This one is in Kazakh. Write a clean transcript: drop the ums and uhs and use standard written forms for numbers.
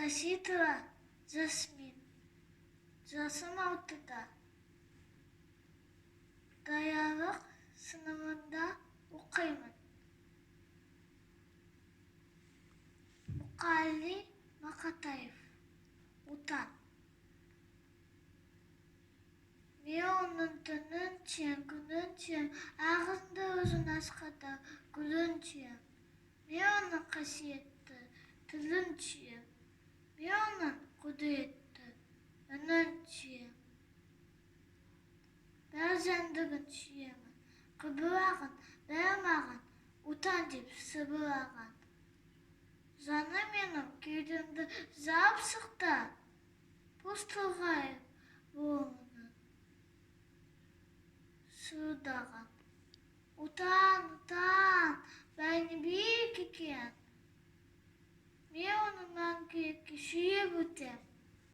Рашитова Жасмин. Жасым 6-да. Даярлық сыныбында оқимын. Мұқали Мақатаев. Отан. Мен оның түнін сүйем, күнін сүйем, ағызынды өзін асқата гүлін сүйем. Мен оның қасиетті тілін сүйем. Мен оның құдіретті үнін сүйем. Бәр жәндігін сүйемін, қыбырағын, бәрі маған Отан деп сыбырлаған. Жаны менің кеудемді жарып шықты, бос тоғай буынын шуылдаған. Отан, Отан, бәрінен биік екен.